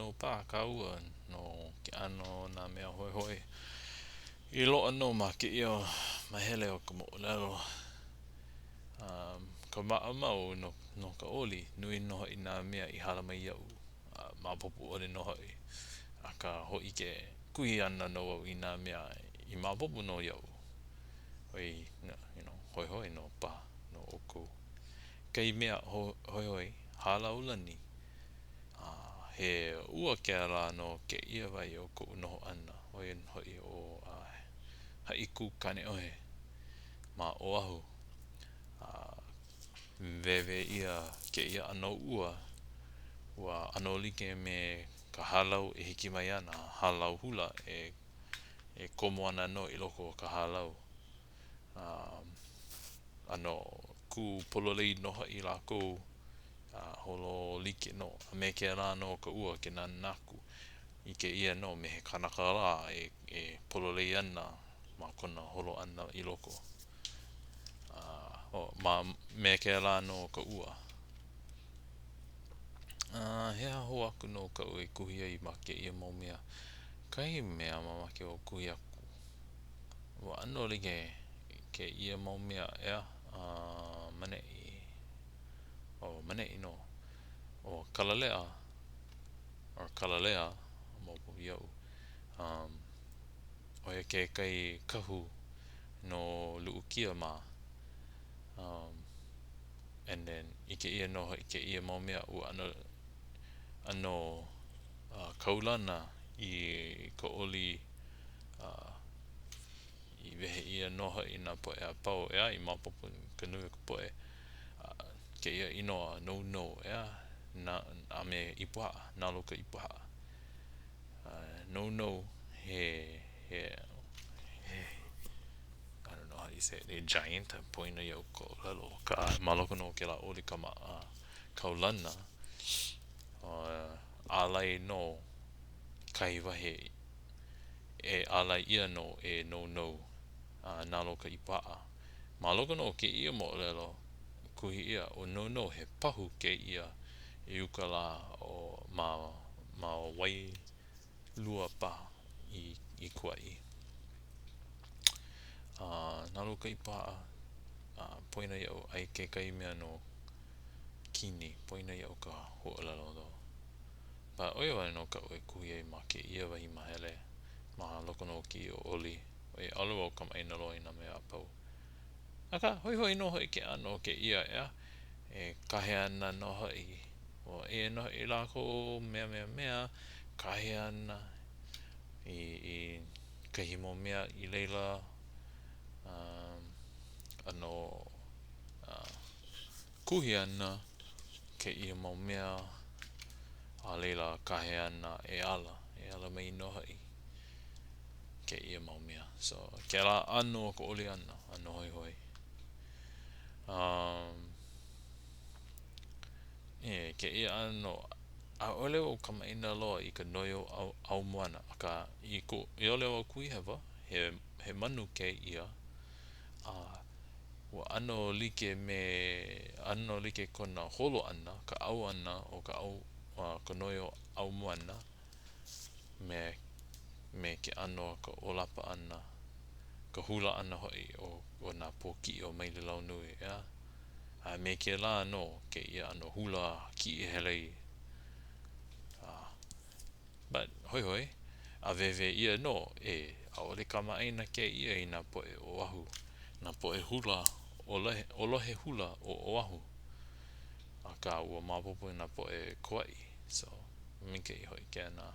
nō paha kāua no ke ʻano o nā mea hoihoi i loaʻa nō ma kēia mahele o ka moʻolelo. Um, ka maʻamau no, no ka ʻoli, nui nō hoʻi nā mea i hala mai iaʻu, a maopopo ʻole nō hoʻi. Akā, hōʻike kuhi ana nō au i nā mea i maopopo nō iaʻu. ʻOiai, you know, hoihoi nō paha no ʻoukou. Kahi mea hoihoi, hālau lani. A he ua kēlā no kēia wahi o koʻu noho ʻana, ʻo ia hoʻi ʻo Haʻikū Kāneʻohe ma Oʻahu. A wēwē ʻia kēia ʻano ua, ua ʻano like me ka hālau e hiki mai ana, hālau hula e e komo ana nō i loko o ka hālau. A ʻano kū pololei nō hoʻi lākou a holo like nō. A me kēlā nō ka ua ke nānā aku ʻike ʻia nō me he kanaka lā e e pololei ana ma kona holo ʻana i loko. A oh, ma me kēlā nō ka ua. A he aha hou aku nō kaʻu e kuhi ai ma kēia mau mea? Kahi mea mamake wau kuhi aku. Ua ʻano like kēia mau mea, ʻeā? A maneʻi, oh, maneʻi nō. ʻO Kalalea, or Kalalea, maopopo iaʻu, um, ʻo ia kekahi kahu no Luʻukia mā. Um, and then, ʻike ʻia nō hoʻi kēia mau mea ua ʻano, ʻano uh, kaulana i ka ʻoli uh, i wehe ʻia nō hoʻi nā poʻe a pau, ʻeā, i maopopo i ka nui o ka poʻe uh, kēia inoa Nounou, ʻeā, na, a me Ipuhaʻa, nalo ka Ipuhaʻa. Uh, Nounou, he, he, he, I don't know how you say it, a giant, poina iaʻu ka ʻōlelo, akā ma loko nō o kēlā ʻoli kama, uh, kaulana, uh, ālai nō kahi wahi e ālai ʻia nō e Nounou a nalo ka ipu haʻa. Ma loko nō o kēia moʻolelo, kuhi ʻia ʻo Nounou he pahu kēia i uka lā o ma ma Wailua paha i i Kauaʻi. A nalo ka ipu haʻa, a poina iaʻu aia kekahi mea no kini, poina iaʻu ka huaʻōlelo though. But ʻo ia wale nō kaʻu e kuhi ai ma kēia wahi mahele ma loko nō o kēia ʻoli, ʻoiai ʻaʻole wau kamaʻāina loa i nā mea a pau. Akā, hoihoi nō hoʻi ke ʻano o kēia, ʻeā, e kahe ana nō hoʻi, ua eia nō hoʻi lākou mea mea mea, kahe ana i, i kahi mau mea i laila, um, ʻano uh, Kuhi ana kēia mau mea, a laila kahe ana e ala, e ala mai nō hoʻi kēia mau mea. So, kēlā ʻano o ka ʻoli ʻana, ʻano hoihoi. Um, e, kēia ʻano, ʻaʻole wau kamaʻāina loa i ka noio ʻaumoana, akā, i ko, i ʻole wau kuhihewa, he, he manu kēia, a ua ʻano like me, ʻano like kona holo ʻana, ka ʻau ʻana o ka ʻau, ka noio ʻaumoana me, me ke ʻano o ka ʻōlapa ʻana, ka hula ʻana hoʻi o, o nā pōkiʻi o Maile Lau Nui, ʻeā? A me kēlā nō kēia ʻano hula kiʻihelei. A But, hoihoi, a wēwē ʻia nō, e, ʻaʻole kamaʻāina kēia i nā poʻe Oʻahu, nā poʻe hula, ʻōlohe hula o Oʻahu. Akā, ua maopopo i nā poʻe Kauaʻi, so, maikaʻi hoʻi kēnā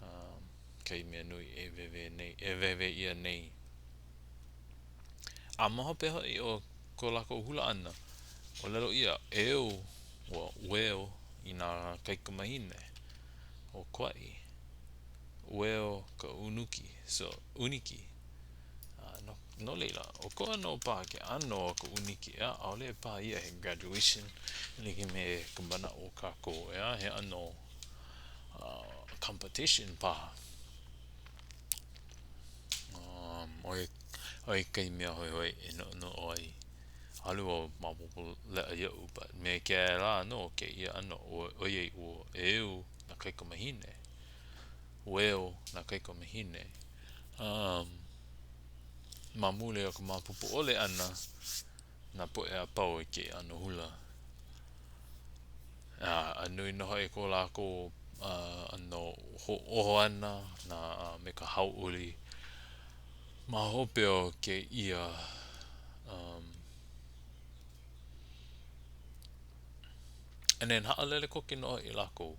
um, kahi mea nui e wēwē nei, e wēwē ʻia nei. A ma hope hoʻi o ko lākou hula ʻana, ʻōlelo ʻia, ʻeu, ua ʻueo i nā kaikamahine o Kauaʻi, ʻueo ka ʻunuki, so, ʻūniki. A no, no laila, ʻokoʻa nō paha ke ʻano o ka ʻūniki, ʻeā, ʻaʻole paha ia he graduation e like me ka manaʻo o kākou, ʻeā, he ʻano uh, competition paha. Um, ʻo ia, ʻo ia kahi mea hoihoi e noʻonoʻo ai. ʻAʻole wau maopopo leʻa iaʻu, but me kēlā nō kēia ʻano, ʻoiai ua ʻeu. kaikamahine. Weo nā kaikamahine. Um, ma muli o ka maopopo ʻole ʻana nā poʻe a pau i kēia ʻano hula. A, a nui nō hoʻi ko lākou ʻano hoʻōho ʻana na, a me ka hauʻoli ma hope o kēia um, and then haʻalele koke nō hoʻi lākou.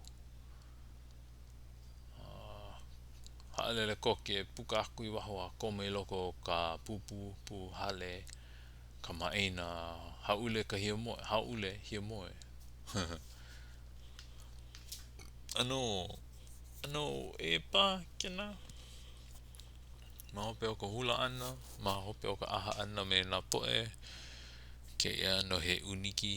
Uh, haʻalele koke, puka aku i waho a komo i loko o ka pūpū, pū hale, kamaʻāina, hāʻule ka hiamoe, hāʻule, hiamoe. ʻAno, ʻano ʻē paha kēnā. Ma hope o ka hula ʻana, ma hope o ka ʻaha ʻana me nā poʻe, kēia ʻano he ʻūniki,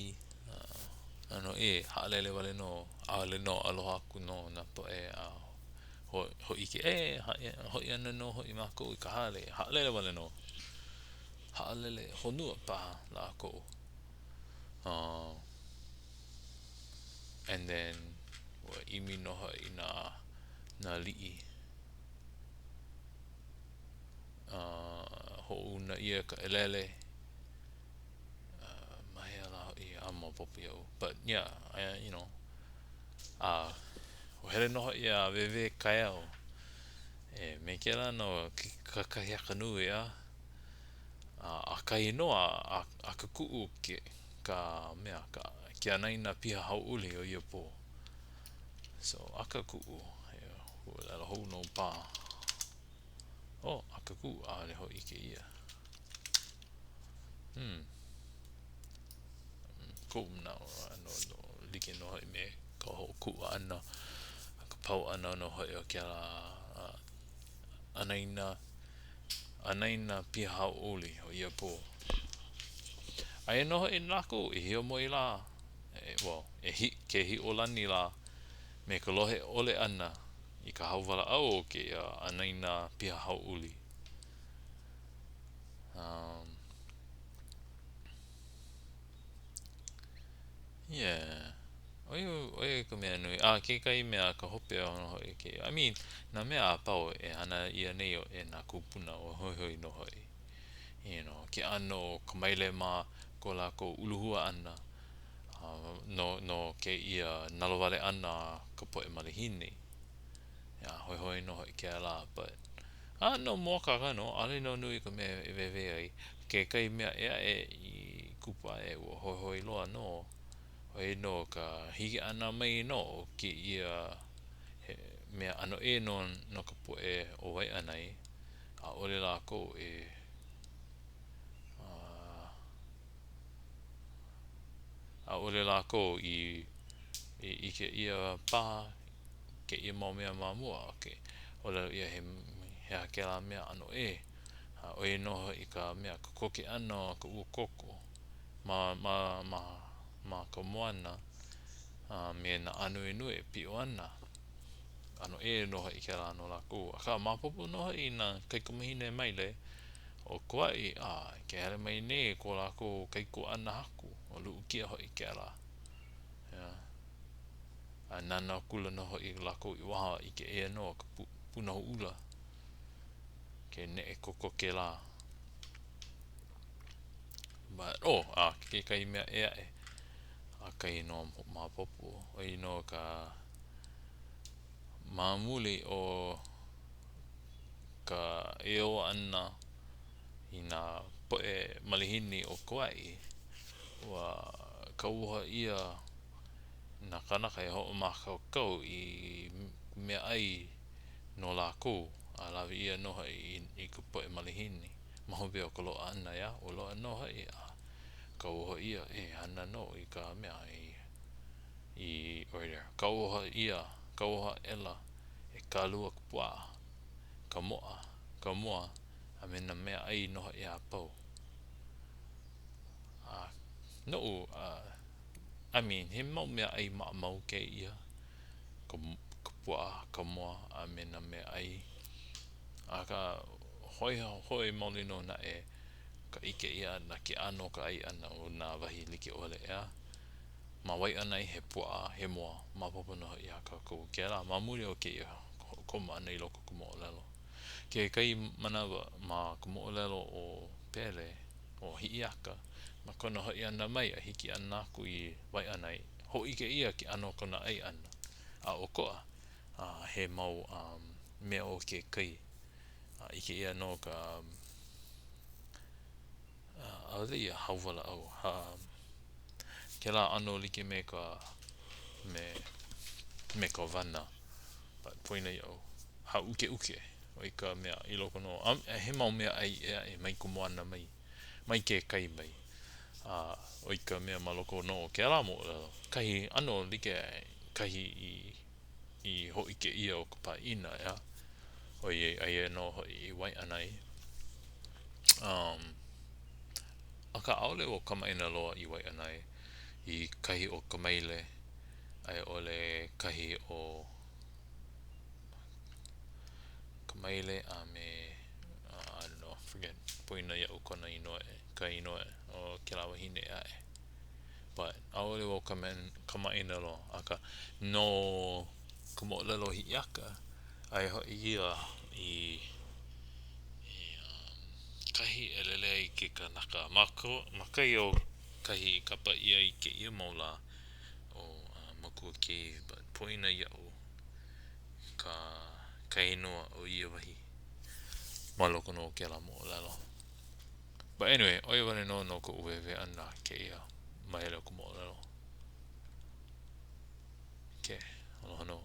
ʻano ʻē, haʻalele wale nō, ʻaʻole nō, aloha aku nō nā poʻe a hōʻike, e hoʻi ana nō hoʻi mākou i ka hale, haʻalele wale nō. Haʻalele honua paha lākou. Uh, and then ua ʻimi nō hoʻi nā, nā aliʻi. Uh, hoʻouna ʻia ka ʻelele. Uh, ma hea lā hoʻi, ʻaʻole maopopo iaʻu. But yeah, I, you know, a ua hele nō hoʻi a wēwē kaeo. E, me kēlā nō kakahiaka nui, ʻeā? A ʻakahi nō a ʻakakuʻu ke, ka mea, ka, ke anaina piha hauʻoli o ia pō. So, ʻakakuʻu, he huaʻōlelo hou nō paha. Oh, ʻakakuʻu, ʻaʻole hōʻike ʻia. Hmm. Koʻu manaʻo, ʻano nō, like nō hoʻi me ka hoʻokuʻu ʻana, ka pau ʻana nō hoʻi o kēlā anaina anaina piha hauʻoli o ia pō. Aia nō hoʻi lākou e hiamoe lā, e, well, e hi, ke hiʻolani lā me ka lohe ʻole ʻana i ka hauwalaʻau o kēia anaina piha hauʻoli. Um, yeah. ʻO ia, ʻo ia ka mea nui. A kekahi mea ka hope o nō hoʻi kēia. I mean, nā mea a pau e hana ʻia nei e nā kūpuna ua hoihoi nō hoʻi. You know, ke ʻano o Kamaile mā ko lākou uluhua ʻana uh, no, no kēia nalowale ʻana a ka poʻe malihini. Yeah, hoihoi nō hoʻi kēlā, but ʻano mōakāka nō, ʻaʻole nō nui ka mea e wēwē ai. Kekahi mea ʻē aʻe i kupu aʻe, ua hoihoi loa nō. ʻO ia nō ka hiki ʻana mai nō o kēia he mea ʻano ʻē nō no ka poʻe o Waiʻanae, ʻaʻole lākou e ʻaʻole lākou i i ʻike ʻia paha kēia mau mea ma mua. Okay. ʻŌlelo ʻia he he aha kēlā mea ʻano ʻē. A ʻo ia nō hoʻi ka mea kokoke ʻana o ka uakoko ma ma ma ma ka moana a me nā ānuenue e piʻo ana. ʻAno ʻē nō hoʻi kēlā no lākou. Akā, maopopo nō hoʻi i nā kaikamahine maile o Kauaʻi, a ke hele mai nei ko lākou kaikuaʻana haku, ʻo Luʻukia hoʻi kēlā. Yeah. A nānā akula nō hoʻi lākou i waho a ʻike ʻia nō ka pūnohu ʻula ke neʻe kokoke lā. But, oh, a kekahi mea ʻē aʻe, ʻakahi nō a hoʻomaopopo, ʻo ia nō ka ma muli o ka eo ʻana i nā poʻe malihini o Kauaʻi, ua kauoha ʻia nā kānaka e hoʻomākaukau i meaʻai no lākou, a lawe ʻia nō hoʻi i ka poʻe malihini. Ma hope o ka loaʻa ʻana, ʻeā, ua loaʻa nō hoʻi a kauoha ʻia e hana nō i ka mea i, i, or kauoha ʻia, kauoha aʻela e kālua ka puaʻa, ka moa, ka moa, a me nā mea ʻai nō hoʻi a pau. A noʻu, a, I mean, he mau mea ʻai maʻamau kēia, ka, ka puaʻa, ka moa, a me nā mea ʻai. Akā, hoihoi maoli nō naʻe ka ʻike ʻia ʻana ke ʻano o ka ʻai ʻana o nā wahi like ʻole, ʻeā? Ma Waiʻanae he puaʻa, he moa, maopopo nō hoʻi iā kākou kēlā ma muli o kēia komo ʻana i loko o ka moʻolelo. Kekahi manawa ma ka moʻolelo o Pele, o Hiʻiaka, ma kona hoʻi ʻana mai a hiki ʻana aku i Waiʻanae, hōʻike ʻia ke ʻano o kona ʻai ʻana, a ʻokoʻa a he mau mea o ke kai. A ʻike ʻia nō ka ʻaʻole ia hauwalaʻau, ha, kēlā ʻano like me ka, me, me ka wana, but poina iaʻu, hāʻukeʻuke ʻo ia ka mea i loko nō, a he mau mea ʻai ʻē aʻe mai ka moana mai, mai ke kai mai. A ʻo ia ka mea ma loko nō o kēlā moʻolelo, kahi ʻano like kahi i i hōʻike ʻia o ka pāʻina, ʻeā? ʻOiai aia nō hoʻi i Waiʻanae. Um, akā ʻaʻole wau kamaʻāina loa i Waiʻanae i kahi o Kamaile a i ʻole kahi o Kamaile a me uh, I don't know, forget, poina iaʻu kona inoa, ka inoa o kēlā wahine ʻē aʻe. But ʻaʻole wau kamaʻāina loa, akā no ka moʻolelo o Hiʻiaka, aia hoʻi ia i i um, kahi e lele ai ke kanaka ma ma kahi o kahi i kapa ʻia i kēia mau lā ʻo uh, Makua Cave, but poina iaʻu ka ka inoa o ia wahi ma loko nō o kēlā moʻolelo. But anyway, ʻo ia wale nō no koʻu wehewehe ʻana kēia mahele o ka moʻolelo. Okay, aloha nō.